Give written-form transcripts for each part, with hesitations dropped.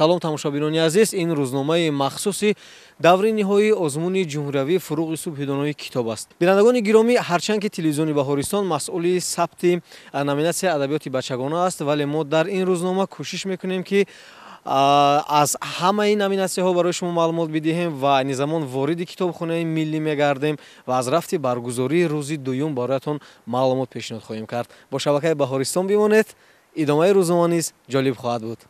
Салом, тамошобинони азиз, ин рӯзномаи махсуси даври ниҳоии озмуни ҷумҳуриявии фуруғи субҳи донои китоб аст. Бинандагони гиромӣ, ҳарчанд ки телевизиони Баҳористон масъули сабти номинатсияи адабиёти бачагона аст, вале мо дар ин рӯзнома кӯшиш мекунем, ки аз ҳамаи номинатсияҳо барои шумо маълумот бидиҳем ва айни замон вориди китобхонаи миллӣ мегардем ва аз рафти баргузории рӯзи дуюм бароятон маълумот пешниҳод хоҳем кард. Бо шабакаи Баҳористон бимонед, идомаи рӯзнома низ ҷолиб хоҳад буд.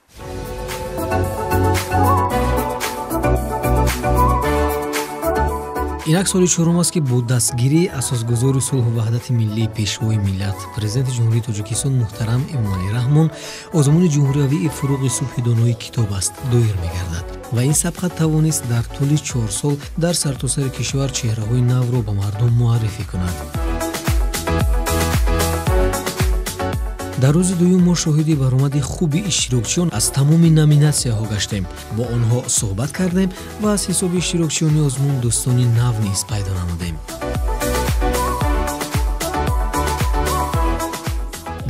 Инак соли чорум аст, ки бо дастгирии асосгузори сулҳу ваҳдати миллии, Пешвои миллат, Президенти Ҷумҳурии Тоҷикистон муҳтарам Эмомалӣ Раҳмон озмуни ҷумҳуриявии фуруғи субҳи донои китоб аст доир мегардад ва ин сабқат тавонист дар тӯли 4 сол дар сартосари кишвар чеҳраҳои навро ба мардум муаррифӣ кунад. Дар рӯзи дуюм мо шоҳиди баромади хуби иштирокчиён аз тамоми номинатсияҳо гаштем, бо онҳо суҳбат кардем ва аз ҳисоби иштирокчиёни озмун дӯстони нав низ пайдо намудем.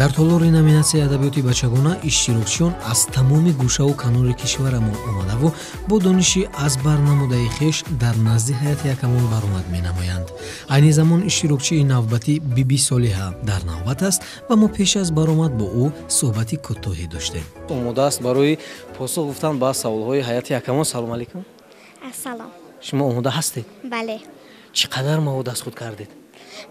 Дар толори номинатсияи адабиёти бачагона иштирокчиён аз тамоми гӯшаву канори кишварамон омадаву бо дониши аз бар намудаи хеш дар назди ҳайати ҳакамон баромад менамоянд. Айни замон иштирокчии навбатӣ Биби Солиҳа дар навбат аст ва мо пеш аз баромад бо ӯ суҳбати кӯтоҳе доштем. Омода аст барои посух гуфтан ба саволҳои ҳайати ҳакамон. Салом алейкум. Ассалом. Шумо омода ҳастед? Бале. Чӣ қадар мавод аз худ кардед?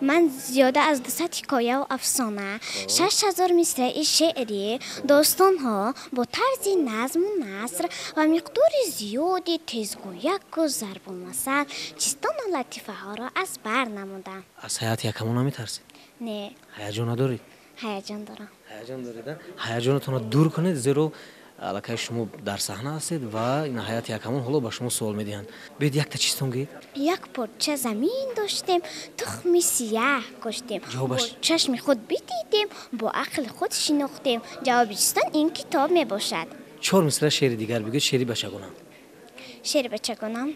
Ман зиёда аз 200 ҳикояву афсона, 6000 мисраи шеърӣ, достонҳо бо тарзи назму наср ва миқдори зиёди тезгӯяку зарбулмасал, чистону латифаҳоро аз бар намудам. Аз ҳайати ҳакамон наметарсед? Не. Ҳаяҷон надоред? Ҳаяҷон дорам. Ҳаяҷон доред? Ҳаяҷонатонро дур кунед, зеро аллакай шумо дар саҳна ҳастед ва ин ҳайати ҳакамон ҳоло ба шумо суол медиҳанд. Биёед, якта чизтон гӯед. Як порча замин доштем, тухми сияҳ коштем. Ҷавобаш? Бо чашми худ бидидем, бо ақли худ шинохтем. Ҷавоби чистон ин китоб мебошад. Чор мисра шеъри дигар бигӯед, шеъри бачагона. Шеъри бачагонам: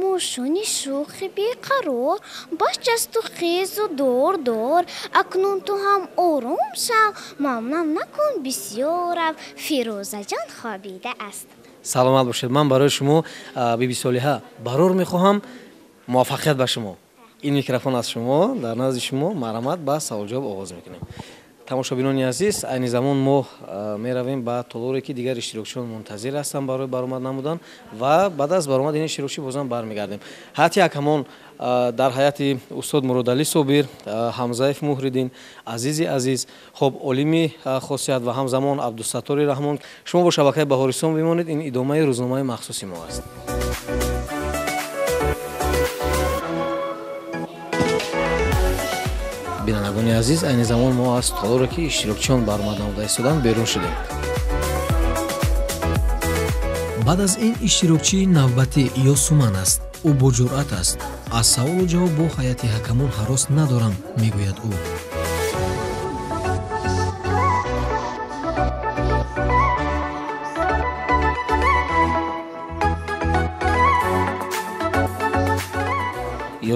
Мошуни шӯхи беқарор, бас ҷасту хезу дор дор, акнун ту ҳам ором шав, мамнам накун бисёрав, Фирӯзаҷон хобида аст. Саломат бошед. Ман барои шумо, Биби Солиҳа, барор мехоҳам, муваффақият ба шумо. Ин микрофон аз шумо, дар назди шумо, марҳамат, ба саволҷавоб оғоз мекунем. Тамошобинони азиз, айни замон мо меравем ба толоре, ки дигар иштирокчиён мунтазир ҳастанд барои баромад намудан, ва баъд аз баромад ин иштирокчӣ бозам бармегардем. Ҳайати ҳакамон дар ҳайати устод Муродалӣ Собир, Ҳамзаев Муҳриддин, азизи азиз, хоб, олими хосият ва ҳамзамон Абдусаттори Раҳмон. Шумо бо шабакаи Баҳористон бимонед, ин идомаи рӯзномаи махсуси мо аст. Бинандагони азиз, айни замон мо аз толоре, ки иштирокчиён баромад намуда истоданд, берун шудем. Баъд аз ин иштирокчии навбатӣ Ёсуман аст. Ӯ боҷуръат аст. Аз саволу ҷавоб бо ҳайати ҳакамон ҳарос надорам, мегӯяд ӯ.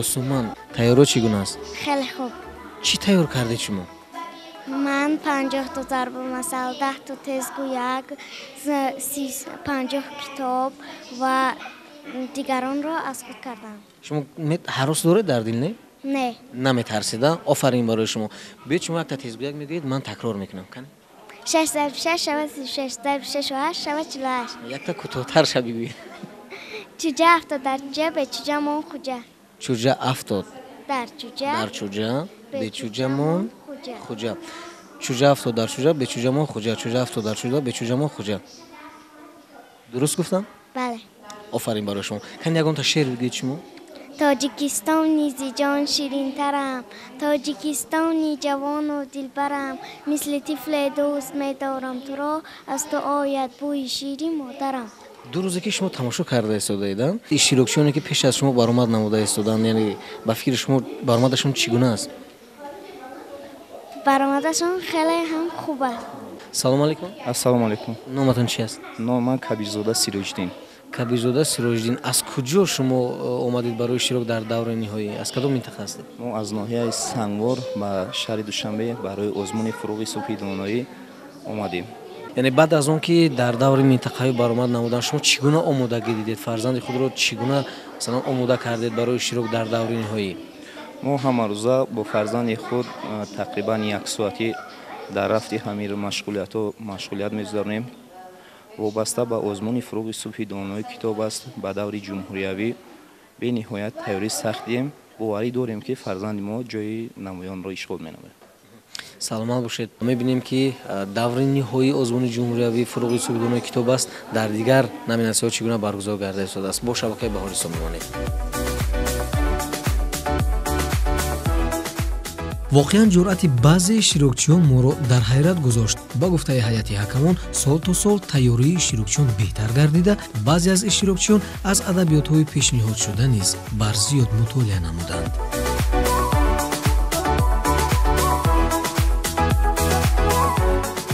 Ёсуман, тайёрот чӣ гуна аст? Хеле хуб. Чӣ тайёр кардед шумо? Ман 50-то зарбулмасал, 10-то тезгӯяк, 50 китоб ва дигаронро аз худ кардам. Шумо ҳарос доред дар дил, не? Не. Наметарсед, офарин барои шумо. Биёед, шумо якта тезгӯяк мегӯед, ман такрор мекунам. Кани? Шаш зарби шаш шавад 36, зарби шашу ҳашт шавад 48. Якта кӯтоҳтар ша бигӯед. Чуҷа афтод дар чуҷа, бечуҷа мон хуҷа. Чуҷа афтод дар чуҷа, дар чуҷа, бечуҷа мон хуҷа. Чуҷа афтод дар чуҷа, бечуҷа мон хуҷа. Чуҷа афтод дар чуҷа, бечуҷа мон хуҷа. Дуруст гуфтам? Бале. Офарин барои шумо. Кани, ягонта шеър бигӯед шумо. Тоҷикистони зи ҷон ширинтарам, Тоҷикистони ҷавону дилбарам, мисли тифле дӯст медорам туро, аз ту ояд бӯи шири модарам. Ду рӯзе ки шумо тамошо карда истодаед, иштирокчиёне ки пеш аз шумо баромад намуда истоданд, яъне ба фикри шумо баромадашон чӣ гуна аст? Баромадашон хеле ҳам хуб аст. Салому алейкум. Ассалому алейкум. Номатон чи аст? Номи ман Кабирзода Сироҷиддин. Кабирзода Сироҷиддин, аз куҷо шумо омадед барои иштирок дар давраи ниҳоӣ? Аз кадом минтақа ҳастед? Мо аз ноҳияи Сангвор ба шаҳри Душанбе барои озмуни фуруғи субҳи доноӣ омадем. Яъне баъд аз он ки дар даври минтақавӣ баромад намудан, шумо чӣ гуна омодагӣ дидед? Фарзанди худро чӣ гуна масалан омода кардед барои иштирок дар даври ниҳоӣ? Мо ҳамарӯза бо фарзанди худ тақрибан як соатӣ дар рафти ҳамин машғулиятҳо машғулият мегузаронем. Вобаста ба озмуни фурӯғи субҳи донои китоб аст ба даври ҷумҳуриявӣ бениҳоят тайёрӣ сахт диҳем. Боварӣ дорем, ки фарзанди мо ҷои намоёнро ишғол менамояд. Саломат бошед. Мебинем, ки даври ниҳоии озмуни ҷумҳуриявии фурӯғи субҳи донои китоб аст дар дигар номинатсияҳо чӣ гуна баргузор гарда истодааст. Бо шабакаи Баҳористон мемонед. Воқеан, ҷуръати баъзе иштирокчиён моро дар ҳайрат гузошт. Ба гуфтаи ҳайати ҳакамон, сол то сол тайёрии иштирокчиён беҳтар гардида, баъзе аз иштирокчиён аз адабиётҳои пешниҳодшуда низ барзиёд мутолиа намуданд.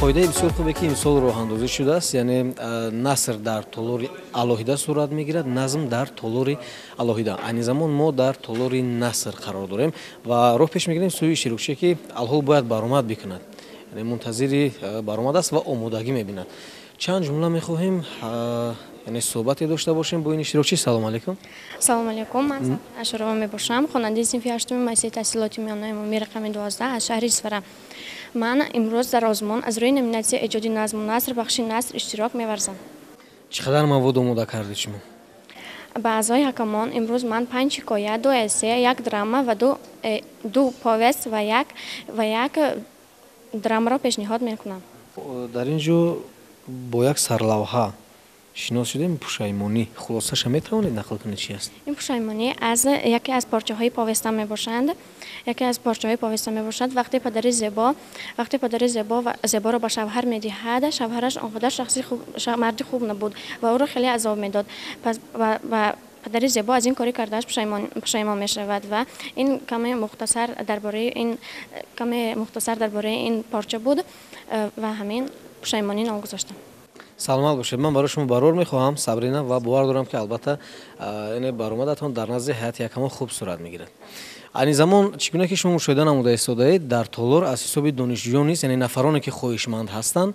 Қоидаи бисёр хубе, ки имсол роҳандозӣ шудааст, яъне наср дар толори алоҳида сурат мегирад, назм дар толори алоҳида. Айни замон мо дар толори наср қарор дорем ва роҳ пеш мегирем сӯи иштирокчие, ки алҳол бояд баромад бикунад, яъне мунтазири баромад аст ва омодагӣ мебинад. Чанд ҷумла мехоҳем, яъне суҳбате дошта бошем бо ин иштирокчӣ. Салом алейкум. Салом алейкум. Ман Ашурова мебошам, хонандаи синфи ҳаштуми муассисаи таҳсилоти миёнаи умумӣ рақами 12 аз шаҳри Исфара. Ман имрӯз дар озмун аз рӯи номинатсияи эҷоди назму наср, бахши наср иштирок меварзам. Чӣ қадар мавод омода кардед шумо? Ба аъзои ҳакамон имрӯз ман панҷ ҳикоя, ду эссе, як драма ва ду повест ва як драмаро пешниҳод мекунам. Дар ин ҷо бо як сарлавҳа шинос шудем: пушаймонӣ. Хулосаша метавонед нақл кунед, чи аст? Ин пушаймонӣ аз яке аз порчаҳои повеста мебошанд, яке аз порчаҳои повеста мебошад. Вақте падари Зебо Зеборо ба шавҳар медиҳад, шавҳараш он қадар шахси хуб, марди хуб набуд ва ӯро хеле азоб медод. Пас ва падари Зебо аз ин кори кардааш пушаймон мешавад. Ва ин каме мухтасар дар бораи ин порча буд ва ҳамин пушаймонӣ ном гузоштам. Саломат бошед. Ман барои шумо барор мехоҳам, Сабрина, ва бовар дорам, ки албатта, яъне баромадатон дар назди ҳайати ҳакамон хуб сурат мегирад. Айни замон, чӣ гуна ки шумо мушоҳида намуда истодаед, дар толор аз ҳисоби донишҷӯён низ, яъне нафароне, ки хоҳишманд ҳастанд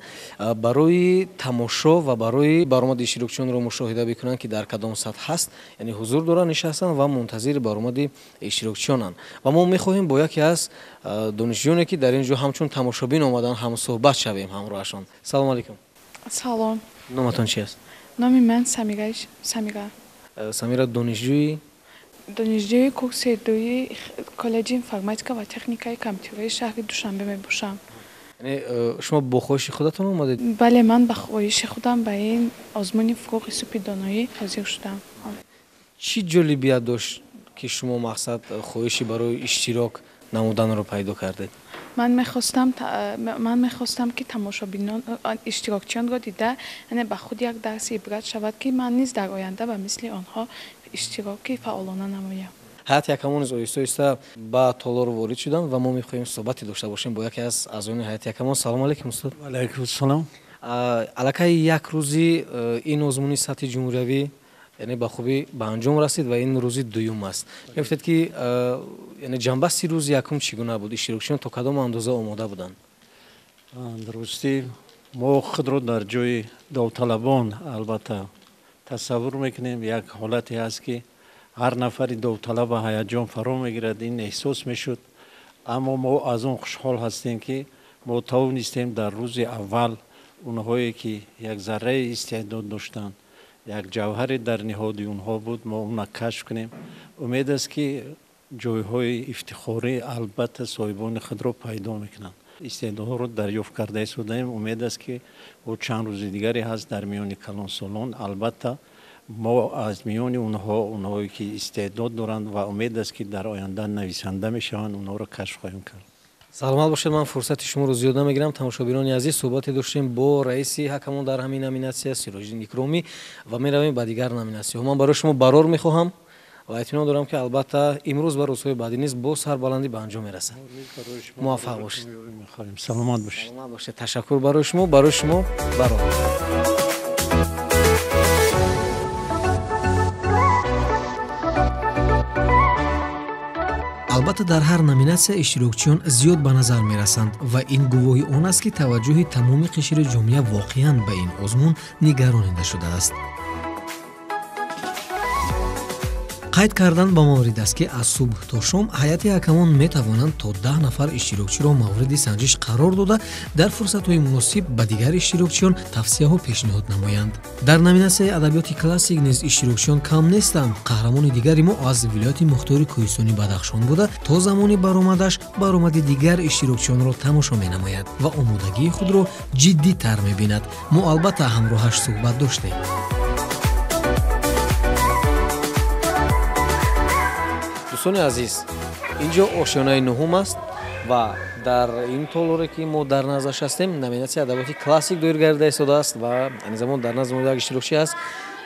барои тамошо ва барои баромади иштирокчиёнро мушоҳида бикунанд, ки дар кадом сатҳ ҳаст, яъне ҳузур доранд, нишастанд ва мунтазири баромади иштирокчиёнанд. Ва мо мехоҳем бо яке аз донишҷӯёне, ки дар ин ҷо ҳамчун тамошобин омаданд, ҳамсӯҳбат шавем ҳамроҳашон. Салому алейкум. Салом. Номатон чи аст? Номи ман Самира, Самира. Самира, донишҷӯи? Донишҷӯи курси дуи коллеҷи информатика ва техникаи компютерии шаҳри Душанбе мебошам. Яъне шумо бо хоҳиши худатон омадед? Бале, ман ба хоҳиши худам ба ин озмуни фурӯғи субҳи доноӣ ҳозир шудам. Чӣ ҷолибият дошт, ки шумо мақсад хоҳиши барои иштирок намуданро пайдо кардед? Ман мехостам, ки тамошобинон, иштирокчиёнро дида, яъне ба худ як дарси ибрат шавад, ки ман низ дар оянда ба мисли онҳо иштироки фаъолона намоям. Ҳайати ҳакамон низ оҳиста оҳиста ба толор ворид шуданд ва мо мехоҳем суҳбате дошта бошем бо яке аз аъзоёни ҳайати ҳакамон. Салому алейкум, устод. Алайкум ассалом. Аллакай як рӯзи ин озмуни сатҳи ҷумҳуриявӣ, яъне ба хубӣ ба анҷом расид ва ин рӯзи дуюм аст. Мегуфтед, ки яъне ҷанбасти рӯзи якум чӣ гуна буд? Иштирокчиён то кадом андоза омода буданд? Дурустӣ, мо худро дар ҷои довталабон албатта тасаввур мекунем. Як ҳолате ҳаст, ки ҳар нафари довталаба ҳаяҷон фаро мегирад, ин эҳсос мешуд. Аммо мо аз он хушҳол ҳастем, ки мо тавонистем дар рӯзи аввал онҳое, ки як зарраи истеъдод доштанд, як ҷавҳаре дар ниҳоди онҳо буд, мо онро кашф кунем. Умед аст, ки ҷойҳои ифтихорӣ албатта соҳибони худро пайдо мекунанд. Истеъдодҳоро дарёфт карда истодаем. Умед аст, ки бо чанд рӯзи дигаре ҳаст, дар миёни калонсолон албатта мо аз миёни онҳо онҳое, ки истеъдод доранд ва умед аст, ки дар оянда нависанда мешаванд, онҳоро кашф хоҳем кард. Саломат бошед. Ман фурсати шуморо зиёд намегирам. Тамошобинони азиз, суҳбате доштем бо раиси ҳакамон дар ҳамин номинатсия, Сироҷиддин Икромӣ, ва меравем ба дигар номинатсияҳо. Ман барои шумо барор мехоҳам ва итминон дорам, ки албатта имрӯз ва рӯзҳои баъдӣ низ бо сарбаландӣ ба анҷом мерасад. Муваффақ бошед. Саломат бошед. Саломат бошед. Ташаккур барои шумо, барои шумо барор. Албатта, дар ҳар номинатсия иштирокчиён зиёд ба назар мерасанд ва ин гувоҳи он аст, ки таваҷҷӯҳи тамоми қишри ҷомеа воқеан ба ин озмун нигаронида шудааст. Қайд кардан ба маврид аст, ки аз субҳ то шом ҳайати ҳакамон метавонанд то 10 нафар иштирокчиро мавриди санҷиш қарор дода, дар фурсатҳои муносиб ба дигар иштирокчиён тавсияҳо пешниҳод намоянд. Дар номинатсияи адабиёти классик низ иштирокчиён кам нестанд. Қаҳрамони дигари мо аз вилояти мухтори кӯҳистони Бадахшон буда, то замони баромадаш баромади дигар иштирокчиёнро тамошо менамояд ва омодагии худро ҷиддитар мебинад. Мо албатта ҳамроҳаш суҳбат доштем. Дӯстони азиз, инҷо ошёнаи нуҳум аст ва дар ин толоре, ки мо дар наздаш ҳастем, номинатсияи адабиёти классик доир гардида истодааст ва айни замон дар назди мо як иштирокчӣ аст,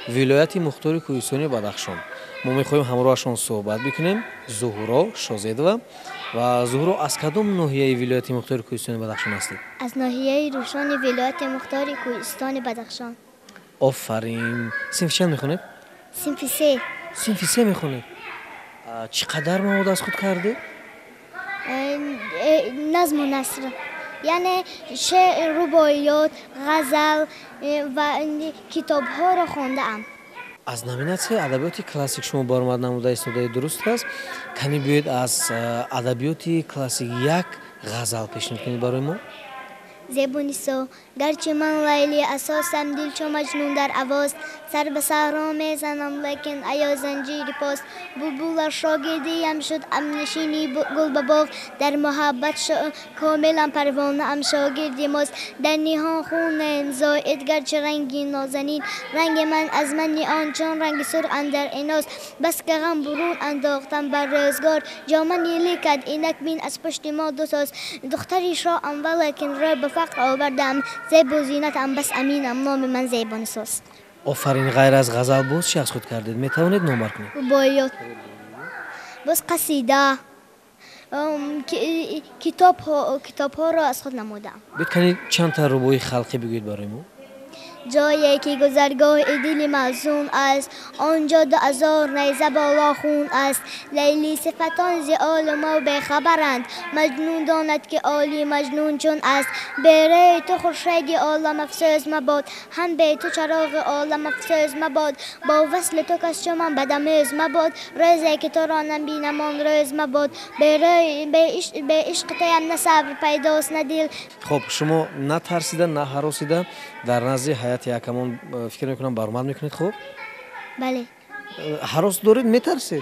вилояти мухтори кӯҳистони Бадахшон. Мо мехоҳем ҳамроҳашон суҳбат бикунем. Зуҳуро Шозедова. Ва Зуҳуро, аз кадом ноҳияи вилояти мухтори кӯҳистони Бадахшон ҳастед? Аз ноҳияи Рӯшони вилояти мухтори кӯҳистони Бадахшон. Офарин. Синфи чанд мехонед? Синфи се. Синфи се мехонед? Чӣ қадар мавод аз худ кардед? Назму наср, яъне шеър, рубоиёт, ғазал ва китобҳоро хондаам. Аз номинатсияи адабиёти классик шумо баромад намуда истодаед, дуруст аст? Кани биёед, аз адабиёти классик як ғазал пешниҳод кунед барои мо. Зебунисо, гарчи ман Лайли асосам, дил чо Маҷнун дар авоз, сар ба саҳро мезанам, лекин аё занҷири пост. Булбулар шогирдиям шуд, амнишини гул ба боғ, дар муҳаббат комилам парвонаам шогирди мост. Дар ниҳон хунем зоид, гарчи ранги нозанин, ранги ман аз мани он чон ранги сурх андар иност. Бас ки ғам бурун андохтам бар рӯзгор, ҷома нилӣ кард, инак бин аз пушти мо дусоз. Духтари шоҳам, валекин рӯй ба фақр овардам, зебу зинатам бас аминам, номи ман Зебунисост. Офарин. Ғайр аз ғазал боз чӣ аз худ кардед? Метавонед номбар кунед? Рубоиёт, боз қасида, китобҳоро аз худ намудам. Биёед, кани чандта рубоии халқӣ бигӯед барои мо. Ҷое ки гузаргоҳи дили маъсум аст, он ҷо 2000 найза боло хун аст. Лайли сифатон зи олу мо бехабаранд, Маҷнун донад ки оли Маҷнун чун аст. Бераи ту хуршеди олам афсӯз мабод, ҳам бе ту чароғи олам афсӯз мабод. Бо васли ту кас чу ман бадамӯз мабод, рӯзе ки туро набинам он рӯз мабод. Бе ишқи туям на сабр пайдост, на дил. Хоб, шумо на тарсида, на ҳаросида дар назди ҳайати ҳакамон, фикр мекунам, баромад мекунед, хуб? Бале. Ҳарос доред, метарсед?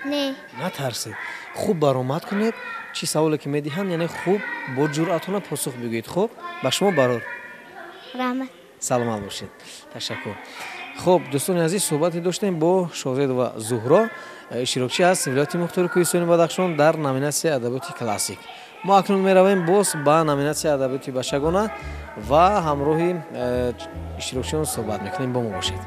Не. Натарсед, хуб баромад кунед. Чӣ саволе ки медиҳанд, яъне хуб бо ҷуръатона посух бигӯед. Хуб, ба шумо барор. Раҳмат. Саломат бошед, ташаккур. Хуб, дӯстони азиз, суҳбате доштем бо Шозедова Зуҳро, иштирокчӣ аз вилояти мухтори кӯҳистони Бадахшон дар номинатсияи адабиёти классик. Мо акнун меравем боз ба номинатсияи адабиёти бачагона ва ҳамроҳи иштирокчиён суҳбат мекунем. Бо мо бошед.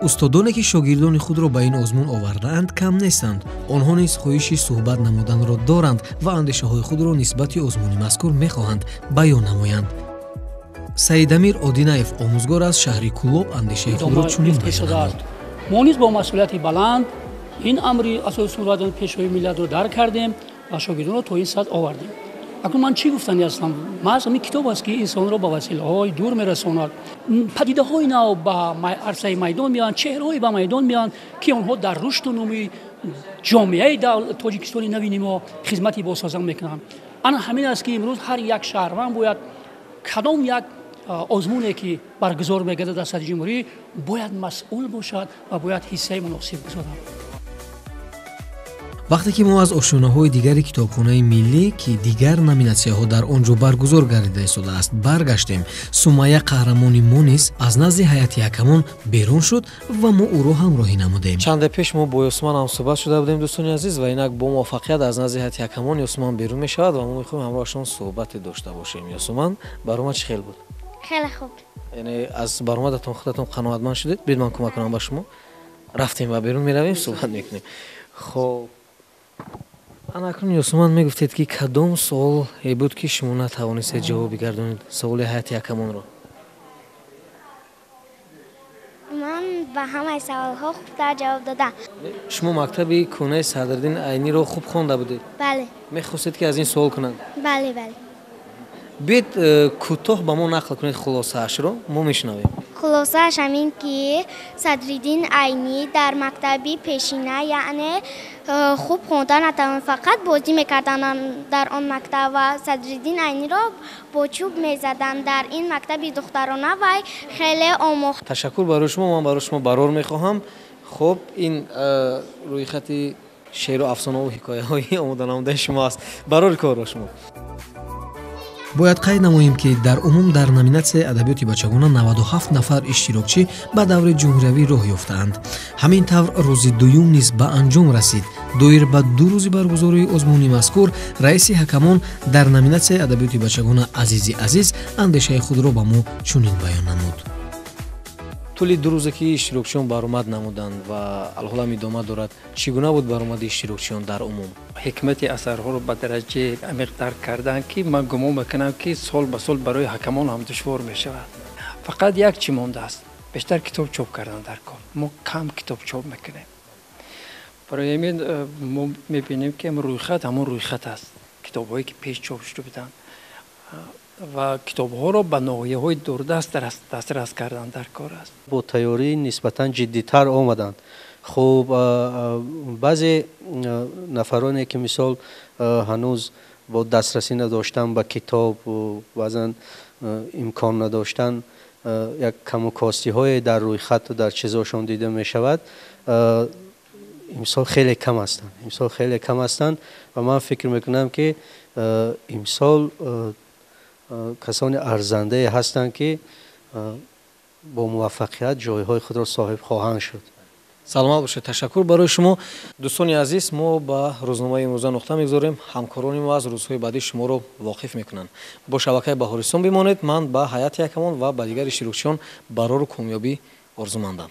Устодоне, ки шогирдони худро ба ин озмун овардаанд, кам нестанд. Онҳо низ хоҳиши суҳбат намуданро доранд ва андешаҳои худро нисбати озмуни мазкур мехоҳанд баён намоянд. Саидамир Одинаев, омӯзгор аз шаҳри Кӯлоб, андешаи худро чунин баён намуд. Мо низ бо масъулияти баланд ин амри асосгузори Пешвои миллатро дарк кардем ва шогирдонро то ин сатҳ овардем. Акнун ман чӣ гуфтанӣ ҳастам? Маҳз ҳамин китоб аст, ки инсонро ба василаҳои дур мерасонад. Падидаҳои нав ба арсаи майдон меоянд, чеҳраҳое ба майдон меоянд, ки онҳо дар рушду нумӯи ҷомеаи Тоҷикистони навини мо хизмати босазан мекунанд. Ана ҳамин аст, ки имрӯз ҳар як шаҳрванд бояд кадом як озмуне, ки баргузор мегардад дар сатҳи ҷумҳурӣ, бояд масъул бошад ва бояд ҳиссаи муносиб гузорад. Вақте ки мо аз ошёнаҳои дигари китобхонаи миллӣ, ки дигар номинатсияҳо дар он ҷо баргузор гардида истодааст, баргаштем, Сумайя қаҳрамони мо низ аз назди ҳайати ҳакамон берун шуд ва мо ӯро ҳамроҳӣ намудем. Чанде пеш мо бо Ёсуман ҳамсӯҳбат шуда будем, дӯстони азиз, ва инак бо муваффақият аз назди ҳайати ҳакамон Ёсуман берун мешавад ва мо мехоҳем ҳамроҳашон суҳбате дошта бошем. Ёсуман, баромад чӣ хел буд? Хеле хуб. Яъне аз баромадатон худатон қаноатманд шудед? Биёед, ман кӯмак кунам ба шумо. Рафтем ва берун меравем, суҳбат мекунем. Хоб, ана акнун, Ёсуман, мегуфтед, ки кадом суоле буд, ки шумо натавонистед ҷавоб бигардонед, саволи ҳайати ҳакамонро? Ман Ба ҳамаи саволҳо хубтар ҷавоб додам. Шумо мактаби кӯҳнаи Садриддин Айниро хуб хонда будед? Бале. Мехостед, ки аз ин суол кунанд? Бале, бале. Биёед, кӯтоҳ ба мо нақл кунед хулосаашро, мо мешунавем. Хулосааш ҳамин, ки Садриддин Айнӣ дар мактаби пешина, яъне хуб хонда натавон, фақат бозӣ мекарданд дар он мактаб ва Садриддин Айниро бо чӯб мезаданд. Дар ин мактаби духтарона вай хеле омӯхт. Ташаккур барои шумо, ман барои шумо барор мехоҳам. Хуб, ин рӯйхати шеъру афсонаву ҳикояҳои омоданамудаи шумо аст. Барори корро шумо. Бояд қайд намоем, ки дар умум дар номинатсияи адабиёти бачагона 97 нафар иштирокчӣ ба даври ҷумҳуриявӣ роҳ ёфтаанд. Ҳамин тавр, рӯзи дуюм низ ба анҷом расид. Доир ба 2 рӯзи баргузории озмуни мазкур раиси ҳакамон дар номинатсияи адабиёти бачагона Азизи Азиз андешаи худро ба мо чунин баён намуд. Тӯли 2 рӯзе, ки иштирокчиён баромад намуданд ва алҳолам идома дорад, чӣ гуна буд баромади иштирокчиён дар умум? Ҳикмати асарҳоро ба дараҷаи амиқ дарк карданд, ки ман гумон мекунам, ки сол ба сол барои ҳакамон ҳам душвор мешавад. Фақат як чӣ мондааст: бештар китоб чоп кардан дар кор. Мо кам китоб чоп мекунем. Барои ҳамин мо мебинем, ки рӯйхат ҳамон рӯйхат аст, китобҳое ки пеш чоп шуда буданд, ва китобҳоро ба ноҳияҳои дурдаст дастрас кардан дар кор аст. Бо тайёрии нисбатан ҷиддитар омаданд. Хуб, баъзе нафароне, ки мисол ҳанӯз бо дастрасӣ надоштан ба китоб, баъзан имкон надоштан, як каму костиҳое дар рӯйхату дар чизошон дида мешавад, имсол хеле кам ҳастанд. Имсол хеле кам ҳастанд ва ман фикр мекунам, ки имсол касони арзандае ҳастанд, ки бо муваффақият ҷойҳои худро соҳиб хоҳанд шуд. Саломат бошед, ташаккур барои шумо. Дӯстони азиз, мо ба рӯзномаи имрӯза нуқта мегузорем. Ҳамкорони мо аз рӯзҳои баъдӣ шуморо воқиф мекунанд. Бо шабакаи Баҳористон бимонед. Ман ба ҳайати ҳакамон ва ба дигар иштирокчиён барору комёбӣ орзумандам.